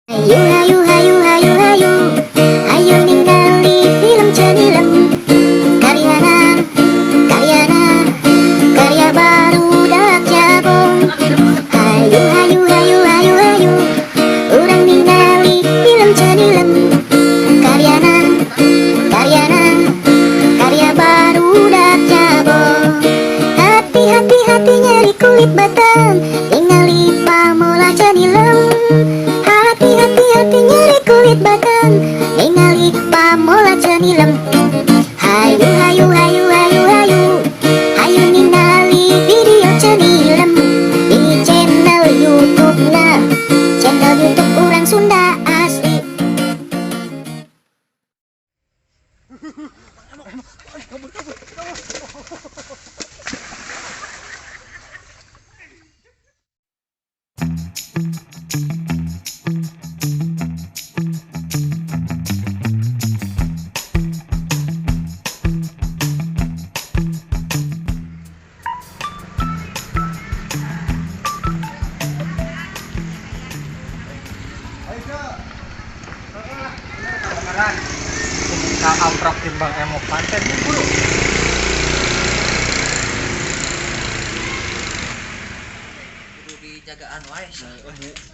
Hayu hayu hayu hayu hayu, hayu ningali film Ceu Nilem. Karyana, karyana, karya barudak jabong. Hayu hayu hayu hayu hayu, urang ningali film Ceu Nilem. Karyana, karyana, karya barudak jabong. Hati hati hati nyeri kulit batang, ningali pamola Ceu Nilem. Hati hati hati nyeri kulit batang, ningali pamola Ceu Nilem. Hayu hayu hayu hayu hayu, hayu ningali video Ceu Nilem di channel YouTube na, channel YouTube urang Sunda asli. Ayo, Cak. Beneran. Ka amprok timbang emok panten buru. Kudu dijagaan wae sih.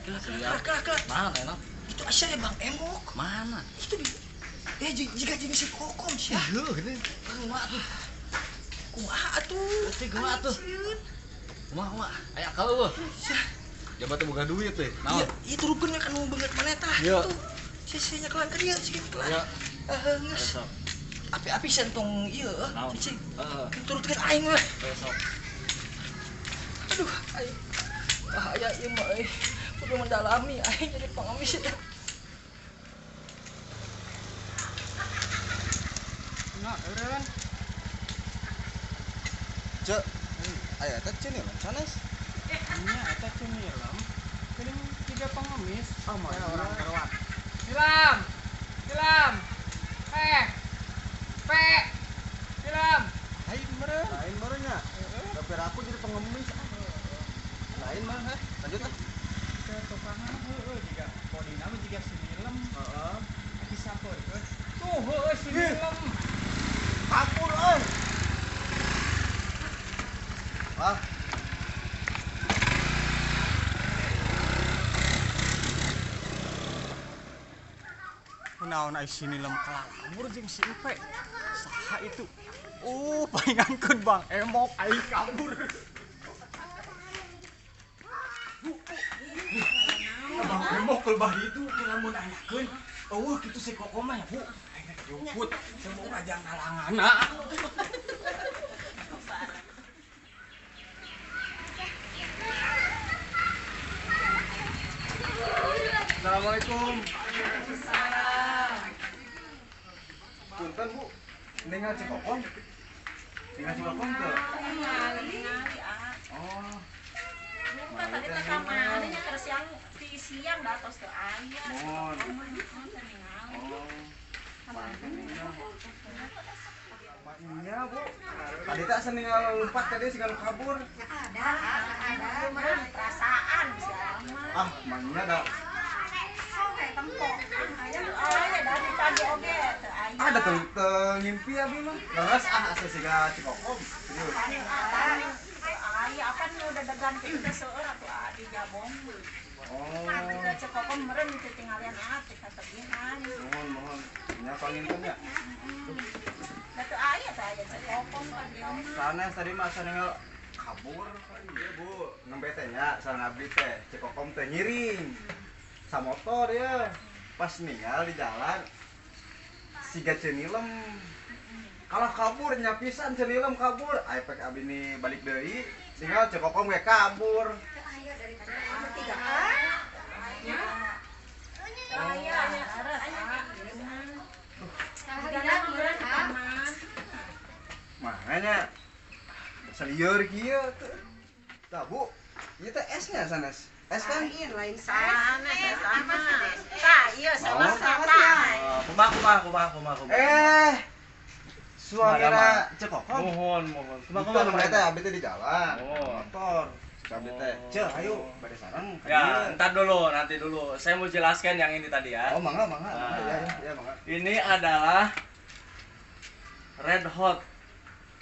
Gerak gerak gerak. Mana enak? Itu asa ya Bang Emok. Mana? Itu di jika jeung si Kokom sih. Iya, gini. Kumaha tuh? Kumaha atuh? Teh kumaha tuh? Kumaha kumaha? Aya akal eueuh. Jabat teh boga duit teh. Naon? Iya, iya turunkeun we kanu beungeut maneh tah. Iya. Tuh. Sia nyekelan ka dieu sih gitu lah. Iya. Heeh, geus. Besok. Api-api tong ieu Naon? cicing. Heeh. Turutkeun aing we. Besok. Aduh, aing. Bahaya ieu mah euy. Kudu mendalami aing jadi pengemis. Nah, eureun. Cek, aya eta Ceu Nilem sanes. Nya eta Ceu Nilem. Geuning tiga pengemis. Ah, mah Kayak orang keruat. Silam. Silam. P. P. Silam. Lain meureun. Lain meureun nya. Tapi aku jadi pengemis ah. Lain mah, heh. Lanjut ah. Ke tukangan heueuh jiga bodina mah jiga si Nilem. Heeh. Disampeurkeun. Tuh heueuh si Nilem. Kabur euy. Ah. Kunaon ai si Nilem kalabur jeung si Empe. Saha itu? Oh, palingankeun Bang Emok aing kabur. Bang Emok kelebah itu lamun ayakeun eueuh kitu si Kokom mah ya, Bu. Aing rek jemput, semua aja ngalanganna. Assalamualaikum. Punten, Bu. Ningal Ceu Kokom. Ningal Ceu Kokom teu? Oh. Lupa tadi teh ka mana nya keur siang ti siang da tos teu aya. Mohon. Oh. Oh. Iya, Bu. Tadi teh asa ningal lompat tadi sih nu kabur. Ada, ada, perasaan sia mah. Ah, mangnya da. Tempo. Aya aya dari pagi oge teu aya. Ada teu teu ngimpi abi mah. Leres ah asa siga Ceu Kokom. Serius. Aya apa nu dedegan kitu teh seueur atuh di jabong. Oh. Nah, Ceu Kokom meureun teu tinggalian teh katebihan. Mohon, mohon. Nya panginten nya. Da teu aya teh aya Ceu Kokom ka dieu mah. Sanes tadi mah asa ningal kabur. Iya, Bu. Nembe teh nya sareng abdi teh Ceu Kokom teh ngiring. Samotor ya. Pas ningal di jalan siga Ceu Nilem. Kalah kabur nya pisan Ceu Nilem kabur. Aya pek abdi ni balik deui, tinggal Ceu Kokom ge kabur. Aya dari tadi tiga nya. Aya, Makanya selieur kieu teh. Tah, Bu. Ieu teh esnya sanes. Es kan? Lain sanes sama. Tah, ieu sama Oh. tah. Kumaha kumaha kumaha kumaha kumaha. Eh. Suamina Ceu Kokom. Mohon mohon. Kumaha Kumaha kumaha kumaha teh abdi teh di jalan. Oh. Motor. Abdi teh. Ceu, ayo bade sareng. Ya, entar dulu, nanti dulu. Saya mau jelaskan yang ini tadi ya. Oh, mangga, mangga. Nah, ya, ya, mangga. Ini adalah Red Hot.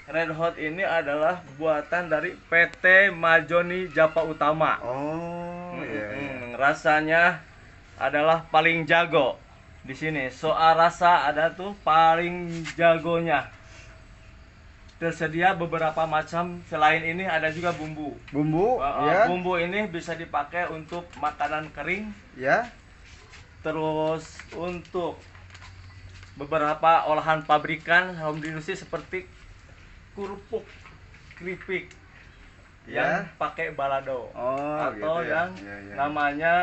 Red Hot ini adalah buatan dari PT Majoni Japa Utama. Oh, iya, iya. Rasanya adalah paling jago di sini. Soal rasa ada tuh paling jagonya. Tersedia beberapa macam. Selain ini ada juga bumbu. Bumbu, ya. Bumbu ini bisa dipakai untuk makanan kering. Ya. Terus untuk beberapa olahan pabrikan home industry seperti kerupuk, keripik, ya, yang pakai balado. Oh, atau gitu ya. Yang ya, ya. Namanya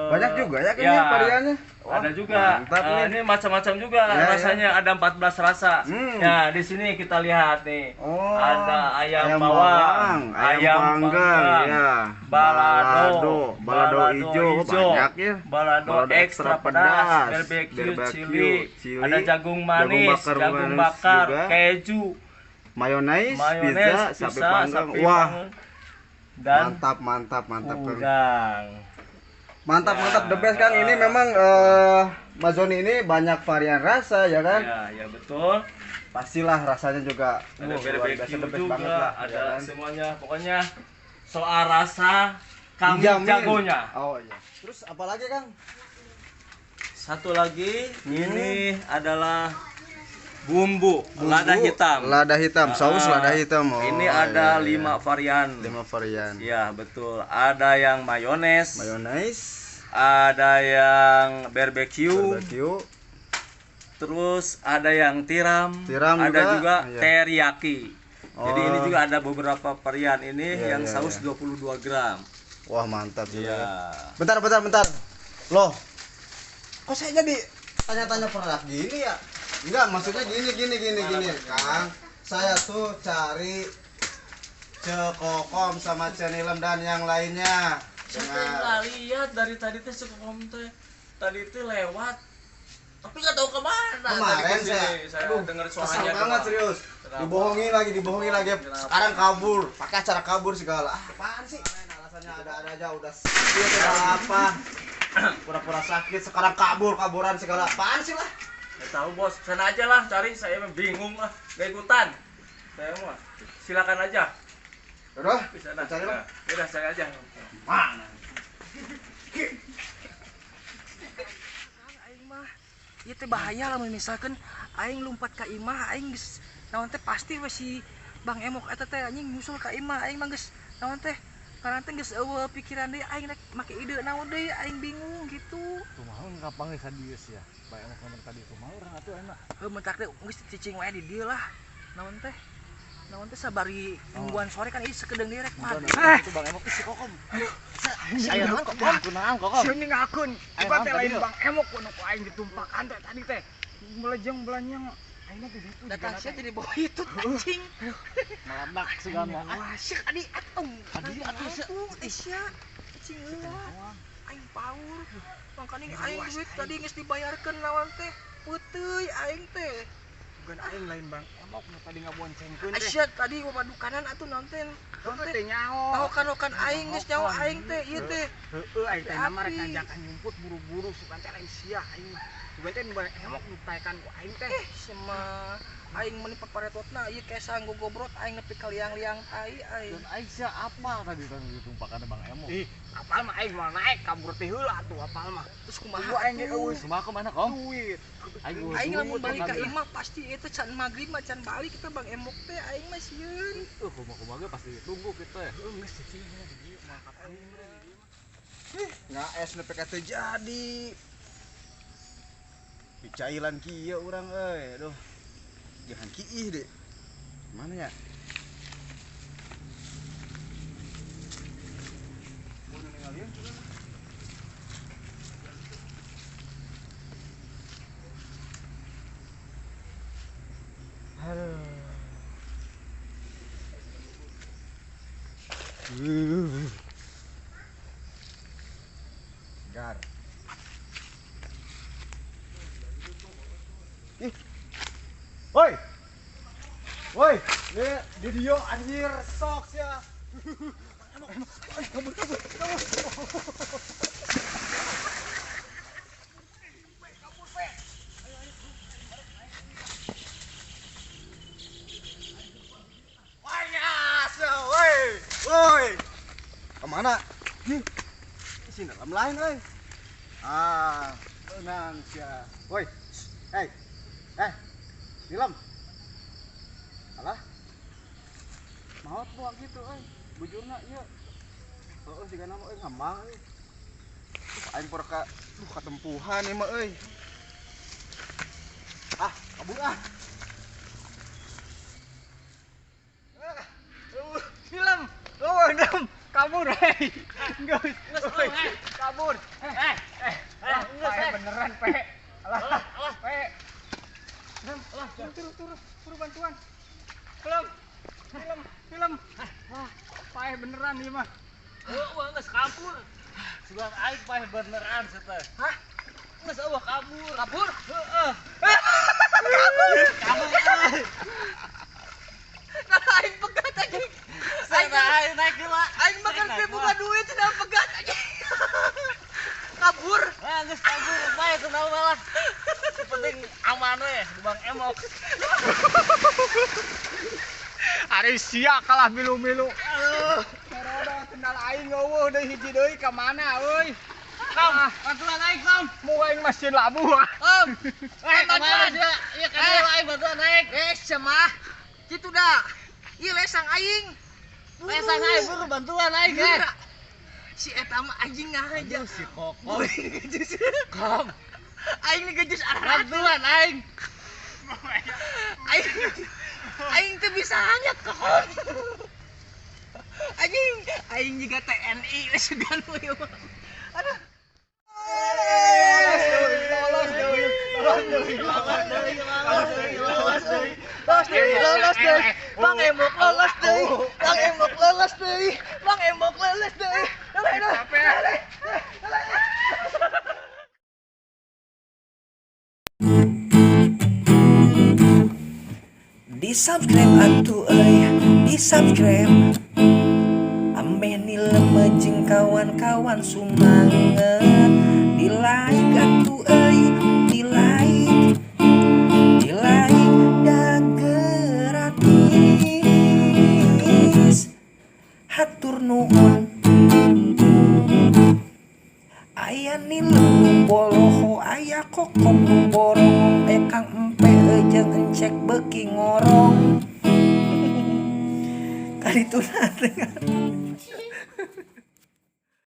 banyak juga ya kayaknya ya, variannya. Wah, ada juga. Mantap nih. Ini macam-macam juga ya, rasanya ya. Ada 14 rasa. Ya, di sini kita lihat nih. Oh, ada ayam bawang, ayam panggang, ya. Balado, balado hijau, banyak ya. Balado ekstra pedas, barbecue, chili, ada jagung manis, jagung bakar, juga. Keju, mayones, pizza, sapi panggang. Wah, dan mantap, mantap, mantap, udang. Mantap, ya, mantap, the best Kang. Ini memang Mazoni ini banyak varian rasa ya kan? Ya, ya betul. Pastilah rasanya juga ada barbecue the best juga, banget lah, ada ya kan? Semuanya. Pokoknya soal rasa kami dijamin jagonya. Oh iya. Terus apalagi Kang? Satu lagi, ini adalah bumbu lada hitam. Lada hitam, saus lada hitam. Oh, ini ada iya, iya. 5 varian. 5 varian. Ya, betul. Ada yang mayones. Mayones. Ada yang barbecue. Barbecue. Terus ada yang tiram. Tiram ada juga, iya. Teriyaki. Oh. Jadi ini juga ada beberapa varian ini iya, yang iya, saus iya. 22 gram. Wah, mantap juga. Iya. Bentar, bentar, bentar. Loh. Kok saya jadi tanya-tanya produk gini ya? Enggak, maksudnya gini, gini, Kang. Saya tuh cari Cekokom sama Cenilem dan yang lainnya. Saya nggak lihat dari tadi teh Cekokom teh. Tadi teh lewat. Tapi nggak tahu kemana. Kemarin saya aduh, dengar suaranya kesal banget serius. Kenapa? Dibohongin lagi. Kenapa? Sekarang kabur, pakai acara kabur segala. Ah, apaan sih? Alasannya ada-ada aja, udah sakit udah apa. Pura-pura sakit, sekarang kabur-kaburan segala. Apaan sih lah? Nggak tahu bos, sana aja lah cari, saya bingung lah, nggak ikutan. Saya mah, silakan aja. Udah, di sana. Cari lah. Udah saya aja. Mana? Aing mah, ieu teh bahaya lah misalkan aing lompat ka imah, aing geus naon teh pasti we si Bang Emok eta teh anjing nyusul ka imah, aing mah geus naon teh karena teh geus eueuh pikiran deui aing rek make ide naon deui aing bingung gitu. Kumaha ngapang ka dieu sia? Bang Emok ngomong tadi kumaha urang atuh enak. Heuh mentak teh geus cicing wae di dieu lah. Naon teh? Naon teh sabari nungguan sore kan ieu sakedeung deui rek mah. Itu Bang Emok si Kokom. Aya naon Kokom? Kunaon Kokom? Sieun ngakeun. Ieu teh lain Bang Emok kudu ku aing ditumpakan teh tadi teh. Melejeng belanyang aing teh gitu. Datang sia jadi bawa itu anjing. Meledak segala. Wah, sia adi atuh. Adi atuh sia. Sia. Cing heula. Aing paur. Mangkaning aing duit tadi geus dibayarkeun lawan teh. Peuteui aing teh. Bukan aing lain Bang Emok nu tadi ngaboncengkeun teh. Sia tadi wadukanan atuh naon teh. Naon teh nyaho. Tahokan-hokan aing geus nyaho aing teh ieu teh. Heueuh aing teh nama rek ngajakan nyumput buru-buru sugan teh lain sia aing mah. Sugan teh Bang Emok nu taekan ku aing teh. Sia aing meuni paparetotna ieu kesang gogobrot aing nepi ka liang-liang tai aing. Dan aing sia apal tadi tadi ditumpakan Bang Emok. Ih, apal mah aing moal naik kabur teh heula atuh apal mah. Terus kumaha? Aing ge eueuh. Kumaha kumaha Kom? Duit. Aing lamun balik ka imah pasti eta can magrib mah can balik kita Bang Emok teh aing mah sieun. Kumaha-kumaha ge pasti ditunggu kitu ya. Heuh geus cicing di dieu moal kapanggih meureun di dieu mah. Ih, ngaes nepi ka teu jadi. Dicailan kieu urang euy, aduh. Jangan kiih deh. Mana ya? Aduh. Gar. Ih. Woi. Woi, di dia anjir sok sia. Kabur, kabur, kabur. Kabur, pe. Woi, woi. Kemana? Sini dalam lain, woi. Ah, tenang sia. Woi. Hey. Eh. Film. Alah. Maot buat gitu, euy. Bujurna ieu. Heeh, sigana mah euy ngambang euy. Aing pur ka duh katempuhan ieu mah euy. Ah, kabur ah. Film. Oh, dem. Kabur, hei. Geus. Kabur. Eh, eh, eh, beneran, pe. Alah, alah, pe. Dem, alah, turun, turun, turun bantuan. Film. Film, film. Wah, paeh beneran ieu mah. Heueuh, geus kabur. Sugan aing paeh beneran sia. Hah? Geus eueuh kabur. Kabur? Heeh. Kabur. Kabur. Nah, aing pegat anjing. Aing naik heula. Aing makan pe boga duit cenah pegat anjing. Kabur. Ah, geus kabur bae kunaon malah. Penting aman we di Bang Emok. Ari sia kalah milu-milu. Aduh, meroda sendal aing eueuh deui hiji deui ka mana euy. Kom, bantuan aing, Kom. Mu aing mah sieun labuh. Kom. Eh, kamana sia? Ieu ka dieu aing bantuan naik. Eh, sia mah. Kitu da. Ieu lesang aing. Lesang aing buru bantuan aing, eh. Si eta mah anjing ngahaja. Si Kokom. Kom. Aing ngegejus arah. Bantuan aing. Aing aing teu bisa hanyat kokon. Anjing, aing juga TNI sugan we mah. Aduh. Lolos deui, lolos deui, lolos deui, lolos deui, lolos deui. Lolos deui, lolos deui. Bang Emok lolos deui. Bang Emok lolos deui. Bang Emok lolos deui. Capek. Di subscribe atuh euy, di subscribe. Ameh nilem jeung kawan-kawan sumanget. Di like atuh euy, di like. Di like da gratis. Hatur nuhun. Aya nilem nu boloho, aya Kokom nu borong, aya Kang Empe jeung Encek beuki ngorong. Kadituna teh.